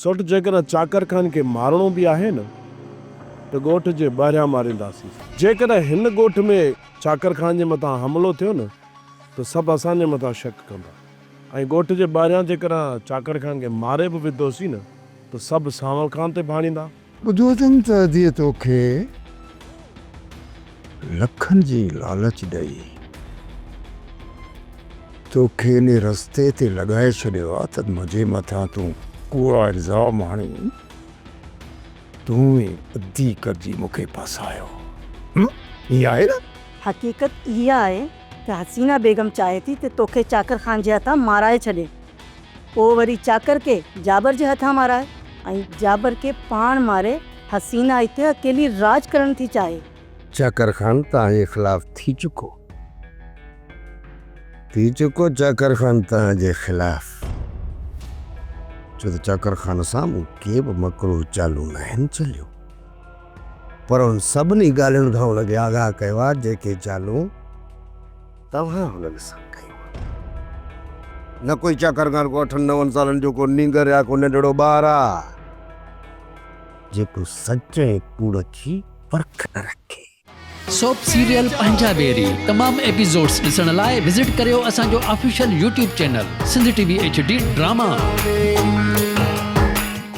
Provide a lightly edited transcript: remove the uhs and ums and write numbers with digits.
سوٽ جيڪڏهن چاڪر خان کي مارڻو به آهي نه ته ڳوٺ جي ٻاهريان مارينداسين. جيڪڏهن هن ڳوٺ ۾ چاڪر خان جي مٿان حملو ٿيو نه ته سڀ اسان جي مٿان شڪ ڪندا ۽ ڳوٺ جي ٻاهريان جيڪڏهن چاڪر خان کي ماري به وڌوسين نه ته سڀ سانول خان تي ڀاڻيندا. ٻڌو اٿم ته اديء توکي لکن جي لالچ ڏئي توکي انهي رستي تي لڳائي ڇڏيو آ ته منهنجي مٿان تون ڪوڙا الزام هڻي تون ئي ادي گڏجي مون کي ڦاسايو. هم؟ ائين آهي نه؟ حقيقت اها آهي ته حسينه بيگم چاهي ٿي ته توکي چاڪر خان جي هٿان مارائي ڇڏي. پوء وري چاڪر کي جابر جي هٿان مارائي ۽ جابر کي پاڻ ماري حسينه هتي اڪيلي راڄ ڪرڻ ٿي چاهي. چاڪر خان توهان جي خلاف ٿي چڪو. ٿي چڪو چاڪر خان توهان جي خلاف. ڇو ته چاڪر خان سان مون ڪي به مڪروه چالون ناهن چليون. پر انهن سڀني ڳالهين کان هن کي آگاهه ڪيو آهي جيڪي چالون توهان هنن سان ڪيون آهن. نه ڪوئي چاڪر خان ڪو اٺن نون سالن جو ڪو نينگر يا ڪو ننڍڙو ٻار آ. جيڪو سچ ۽ ڪوڙ جي پرک نه رکي. سوپ سيريل پنهنجا ويري تمام ايپيسوڊس ڏسڻ لاء وزٽ ڪريو اسان جو official YouTube channel Sindh T V H D drama.